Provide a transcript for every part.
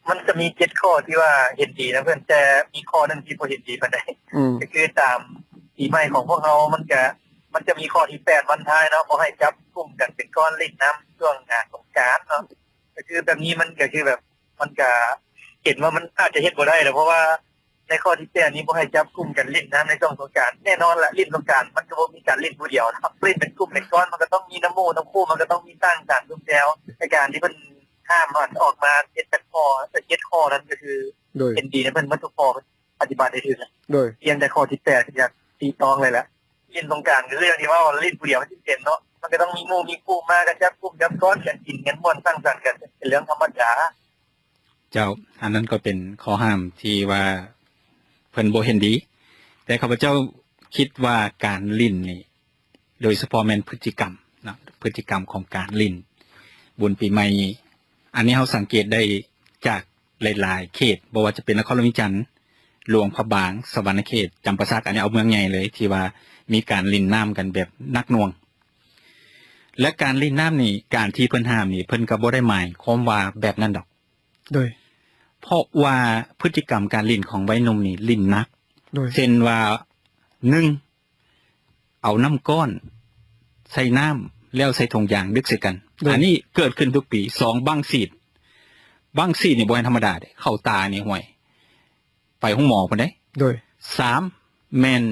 ມັນຈະມີເຈັດຂໍ້ທີ່ວ່າເຫັນດີນຳເພິ່ນ, ແຕ່ມີຂໍ້ໜຶ່ງທີ່ບໍ່ເຫັນດີປານໃດ. ອືມ ກໍຄືຕາມປີໃໝ່ຂອງພວກເຮົາ ມັນກະ ມັນຈະມີຂໍ້ທີແປດວັນທາຍເນາະ, ບໍ່ໃຫ້ຈັບກຸ່ມກັນເປັນກ້ອນຫຼິ້ນນ້ຳຊ່ວງ ອາ ສົງການເນາະ. ກໍຄືແບບນີ້ມັນກໍຄືແບບ ມັນກະເຫັນວ່າມັນອາດຈະເຮັດບໍ່ໄດ້ແຫຼະ, ເພາະວ່າໃນຂໍ້ທີແປດນີ້ບໍ່ໃຫ້ຈັບກຸ່ມກັນຫຼິ້ນນ້ຳໃນຊ່ວງສົງການ. ແນ່ນອນລະ ຫຼິ້ນສົງການມັນກໍບໍ່ມີການຫຼິ້ນຜູ້ດຽວເນາະ, ຫຼິ້ນເປັນກຸ່ມເປັນກ້ອນ ມັນກໍຕ້ອງມີນຳໝູ່ນຳຄູ່, ມັນກໍຕ້ອງມີສ້າງສັນຊຸມແຊວ. ໃນການທີ່ເພິ່ນຫ້າມອອກມາເຈັດຂໍ້ ເຈັດຂໍ້ນັ້ນ ກໍຄື ໂດຍ ເຫັນດີນຳເພິ່ນໝົດທຸກຂໍ້, ປະຕິບັດໄດ້ຖືກ. ໂດຍ ພຽງແຕ່ຂໍ້ທີແປດທີ່ຢາກຕີຕອງເລີຍແຫຼະ. ຫຼິ້ນສົງການກໍຄືຢ່າງທີ່ເວົ້າ ຫຼິ້ນຜູ້ດຽວມັນຊິເປັນເນາະ, ມັນກໍຕ້ອງມີໝູ່ມີຄູ່ມາກັນ ຈັບກຸ່ມຈັບກ້ອນກັນ ກິນກັນມ່ວນສັງສັນກັນ ເປັນເລື່ອງທຳມະດາ. ເຈົ້າ, ອັນນັ້ນກໍເປັນຂໍ້ຫ້າມທີ່ວ່າເພິ່ນບໍ່ເຫັນດີ, ແຕ່ຂ້າພະເຈົ້າຄິດວ່າການຫຼິ້ນນີ້ ໂດຍສະເພາະແມ່ນພຶດຕິກຳເນາະ, ພຶດຕິກຳຂອງການຫຼິ້ນບຸນປີໃໝ່, ອັນນີ້ເຮົາສັງເກດໄດ້ຈາກຫຼາຍໆເຂດ, ບໍ່ວ່າຈະເປັນນະຄອນຫຼວງວຽງຈັນ, ຫຼວງພະບາງ, ສະຫວັນນະເຂດ, ຈຳປາສັກ, ອັນນີ້ເອົາເມືອງໃຫຍ່ເລີຍ ທີ່ວ່າມີການຫຼິ້ນນ້ຳກັນແບບໜັກໜ່ວງ. ແລະ ການຫຼິ້ນນ້ຳນີ້ ການທີ່ເພິ່ນຫ້າມນີ້ ເພິ່ນກໍບໍ່ໄດ້ໝາຍຄວາມວ່າແບບນັ້ນດອກ. ໂດຍ ເພາະວ່າພຶດຕິກຳການຫຼິ້ນຂອງໄວໜຸ່ມນີ້ຫຼິ້ນໜັກ. ໂດຍ ເຊັ່ນວ່າ ໜຶ່ງ ເອົານ້ຳກ້ອນໃສ່ນ້ຳ ແລ້ວໃສ່ຖົງຢາງດຶກໃສ່ກັນ. ໂດຍ ອັນນີ້ເກີດຂຶ້ນທຸກປີ. ສອງ ບັ້ງສີດ, ບັ້ງສີດນີ້ບໍ່ແມ່ນທຳມະດາເດ້, ເຂົ້າຕານີ້ ຫ້ວຍ ໄປໂຮງໝໍພຸ້ນເດ້. ໂດຍ ສາມ ແມ່ນ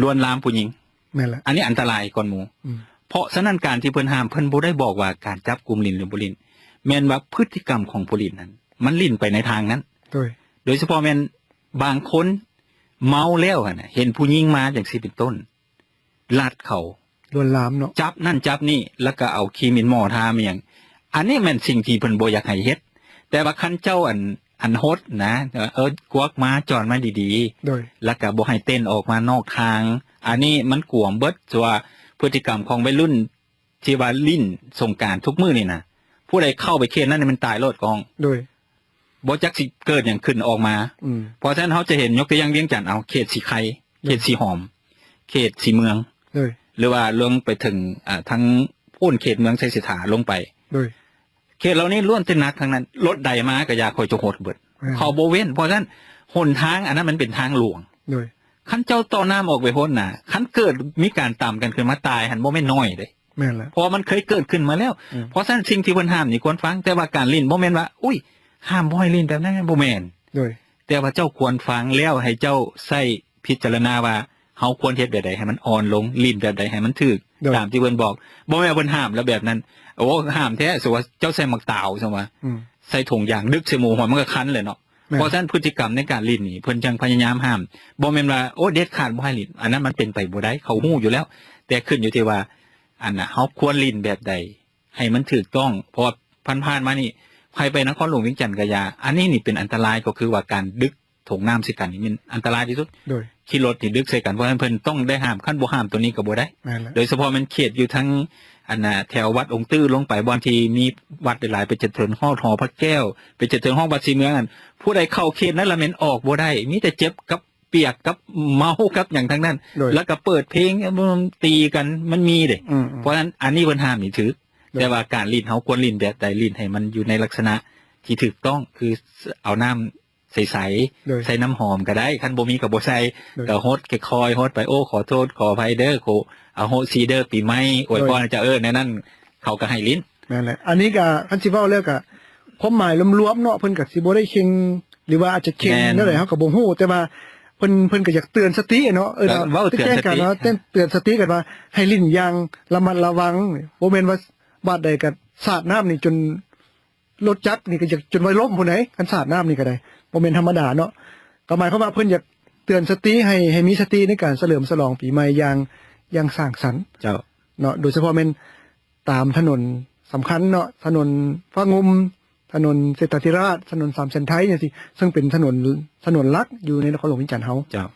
ລວນລາມຜູ້ຍິງ. ແມ່ນແຫຼະ ອັນນີ້ອັນຕະລາຍກ່ອນໝູ່. ອືມ ເພາະສະນັ້ນການທີ່ເພິ່ນຫ້າມ ເພິ່ນບໍ່ໄດ້ບອກວ່າການຈັບກຸ່ມຫຼິ້ນ ຫຼື ບໍ່ຫຼິ້ນ, ແມ່ນວ່າພຶດຕິກຳຂອງຜູ້ຫຼິ້ນນັ້ນ ມັນຫຼິ້ນໄປໃນທາງນັ້ນ. ໂດຍ ໂດຍສະເພາະແມ່ນບາງຄົນເມົາແລ້ວຫັ້ນນະ ເຫັນຜູ້ຍິງມາຈັ່ງຊີ້ເປັນຕົ້ນ ລັດເຂົາ ລວນລາມເນາະ, ຈັບນັ້ນຈັບນີ້ ແລ້ວກໍເອົາຄຣີມໝໍທາມອີ່ຫຍັງ. ອັນນີ້ແມ່ນສິ່ງທີ່ເພິ່ນບໍ່ຢາກໃຫ້ເຮັດ, ແຕ່ວ່າຄັນເຈົ້າ ອັນ ອັນຫົດນະ ເອີ ກວັກມາ ຈອນມາດີໆ ໂດຍ ແລ້ວກໍບໍ່ໃຫ້ເຕັ້ນອອກມານອກທາງ, ອັນນີ້ມັນກວມເບິດ. ສ່ວນວ່າພຶດຕິກຳຂອງໄວລຸ້ນທີ່ວ່າຫຼິ້ນສົງການທຸກມື້ນີ້ນະ ຜູ້ໃດເຂົ້າໄປເຂດນັ້ນນີ້ ມັນຕາຍໂລດ ກ້ອງ. ໂດຍ ບໍ່ຈັກຊິເກີດຫຍັງຂຶ້ນອອກມາ. ອືມ ເພາະສະນັ້ນເຮົາຈະເຫັນ ຍົກຕົວຢ່າງວຽງຈັນ ເອົາ ເຂດສີໄຄ, ໂດຍ ເຂດສີຫອມ, ເຂດສີເມືອງ, ໂດຍ ຫຼືວ່າລົງໄປເຖິງ ອາ ທາງໂພນເຂດເມືອງໄຊເສດຖາລົງໄປ. ໂດຍ ເຂດເຫຼົ່ານີ້ລ້ວນແຕ່ໜັກທັງນັ້ນ, ລົດໃດມາກໍຢ່າ ຂ້ອຍຈະຫົດເບິດ. ແມ່ນ ເຂົາບໍ່ເວັ້ນ. ເພາະສະນັ້ນຫົນທາງອັນນັ້ນມັນເປັນທາງຫຼວງ. ໂດຍ ຄັນເຈົ້າຕໍ່ນ້ຳອອກໄປພຸ້ນນະ, ຄັນເກີດມີການຕຳກັນຂຶ້ນມາ ຕາຍຫັ້ນບໍ່ແມ່ນໜ້ອຍເດ້. ແມ່ນແລ້ວ ເພາະວ່າມັນເຄີຍເກີດຂຶ້ນມາແລ້ວ. ອືມ ເພາະສະນັ້ນສິ່ງທີ່ເພິ່ນຫ້າມນີ້ຄວນຟັງ, ແຕ່ວ່າການຫຼິ້ນບໍ່ແມ່ນວ່າ ອຸ້ຍ ຫ້າມບໍ່ໃຫ້ຫຼິ້ນແບບນັ້ນ ບໍ່ແມ່ນ. ໂດຍ ແຕ່ວ່າເຈົ້າຄວນຟັງແລ້ວໃຫ້ເຈົ້າໃຊ້ພິຈາລະນາວ່າ ເຮົາຄວນເຮັດແບບໃດໃຫ້ມັນອ່ອນລົງ, ຫຼິ້ນແບບໃດໃຫ້ມັນຖືກ ໂດຍ ຕາມທີ່ເພິ່ນບອກ. ບໍ່ແມ່ນວ່າເພິ່ນຫ້າມແລ້ວແບບນັ້ນ, ໂອ້ ຫ້າມແທ້, ສົມມຸດວ່າເຈົ້າໃສ່ໝາກຕາວ ສົມມຸດວ່າ ອືມ ໃສ່ຖົງຢາງດຶກໃສ່ໝູ່ ຫົວມັນກໍຄັນແຫຼະເນາະ. ແມ່ນ ເພາະສະນັ້ນພຶດຕິກຳໃນການຫຼິ້ນນີ້ ເພິ່ນຈັ່ງພະຍາຍາມຫ້າມ, ບໍ່ແມ່ນວ່າ ໂອ້ ເດັດຂາດບໍ່ໃຫ້ຫຼິ້ນ, ອັນນັ້ນມັນເປັນໄປບໍ່ໄດ້, ເຂົາຮູ້ຢູ່ແລ້ວ. ແຕ່ຂຶ້ນຢູ່ທີ່ວ່າ ອັນນ່າ ເຮົາຄວນຫຼິ້ນແບບໃດໃຫ້ມັນຖືກຕ້ອງ, ເພາະວ່າຜ່ານໆມານີ້ ໃຜໄປນະຄອນຫຼວງວຽງຈັນກໍຢ່າ, ອັນນີ້ນີ້ເປັນອັນຕະລາຍ, ກໍຄືວ່າການດຶກຖົງນ້ຳໃສ່ກັນນີ້ແມ່ນອັນຕະລາຍທີ່ສຸດ. ໂດຍ ຂີ່ລົດນີ້ດຶກໃສ່ກັນ, ເພາະສະນັ້ນເພິ່ນຕ້ອງໄດ້ຫ້າມ, ຄັນບໍ່ຫ້າມຕົວນີ້ກໍບໍ່ໄດ້. ແມ່ນແລ້ວ ໂດຍສະເພາະແມ່ນເຂດຢູ່ທາງ ອັນນ່າ ແຖວວັດອົງຕື້ລົງໄປ ບ່ອນທີ່ມີວັດຫຼາຍໆ ໄປຈະເຖິງຮອດຫໍພະແກ້ວ, ໄປຈະເຖິງຮອດວັດສີເມືອງນັ້ນ, ຜູ້ໃດເຂົ້າເຂດນັ້ນລະແມ່ນອອກບໍ່ໄດ້, ມີແຕ່ເຈັບກັບປຽກກັບເມົາກັບຫຍັງທັງນັ້ນ. ໂດຍ ແລ້ວກໍເປີດເພງ ຕີກັນ ມັນມີເດ້. ອືມໆ ເພາະສະນັ້ນອັນນີ້ເພິ່ນຫ້າມນີ້ຖືກ. ໂດຍ ແຕ່ວ່າການຫຼິ້ນ ເຮົາຄວນຫຼິ້ນແບບໃດ? ຫຼິ້ນໃຫ້ມັນຢູ່ໃນລັກສະນະທີ່ຖືກຕ້ອງ, ຄືເອົານ້ຳ ໃສໆ ໂດຍ ໃສ່ນ້ຳຫອມກໍໄດ້, ຄັນບໍ່ມີກໍບໍ່ໃສ່. ໂດຍ ກໍຫົດຄ່ອຍໆຫົດໄປ, ໂອ້ ຂໍໂທດຂໍອະໄພເດີ, ໂຄ ອະໂຫສິເດີ, ປີໃໝ່ອວຍພອນ ໂດຍ ເຈົ້າ, ເອີ ແນວນັ້ນເຂົາກໍໃຫ້ຫຼິ້ນ. ແມ່ນແຫຼະ, ອັນນີ້ກໍຄັນຊິເວົ້າແລ້ວກໍ ຄວາມໝາຍລວມໆເນາະ, ເພິ່ນກໍຊິບໍ່ໄດ້ເຄັ່ງ ຫຼືວ່າອາດຈະເຄັ່ງ ແມ່ນ ແນວໃດເຮົາກໍບໍ່ຮູ້, ແຕ່ວ່າເພິ່ນ ເພິ່ນກໍຢາກເຕືອນສະຕິເນາະ. ເອີ ກໍເວົ້າເຕືອນສະຕິ ແຕ່ງການວ່າເຕືອນສະຕິກັນວ່າ ໃຫ້ຫຼິ້ນຢ່າງລະມັດລະວັງ, ບໍ່ແມ່ນວ່າບາດໃດກໍສາດນ້ຳນີ້ຈົນ ລົດຈັກນີ້ກໍຢາກຈົນວ່າລົ້ມພຸ້ນໃດ໋, ຄັນສາດນ້ຳນີ້ກໍໄດ້ ບໍ່ແມ່ນທຳມະດາເນາະ. ກໍໝາຍຄວາມວ່າເພິ່ນຢາກເຕືອນສະຕິໃຫ້ ໃຫ້ມີສະຕິໃນການສະເຫຼີມສະຫຼອງປີໃໝ່ຢ່າງ ຢ່າງສ້າງສັນ ເຈົ້າ ເນາະ, ໂດຍສະເພາະແມ່ນຕາມຖະໜົນສຳຄັນເນາະ, ຖະໜົນຟ້າງຸ່ມ, ຖະໜົນເສດຖາທິລາດ, ຖະໜົນສາມແສນໄທຈັ່ງຊີ້, ເຊິ່ງເປັນຖະໜົນ ຖະໜົນຫຼັກຢູ່ໃນນະຄອນຫຼວງວຽງຈັນເຮົາ. ເຈົ້າ.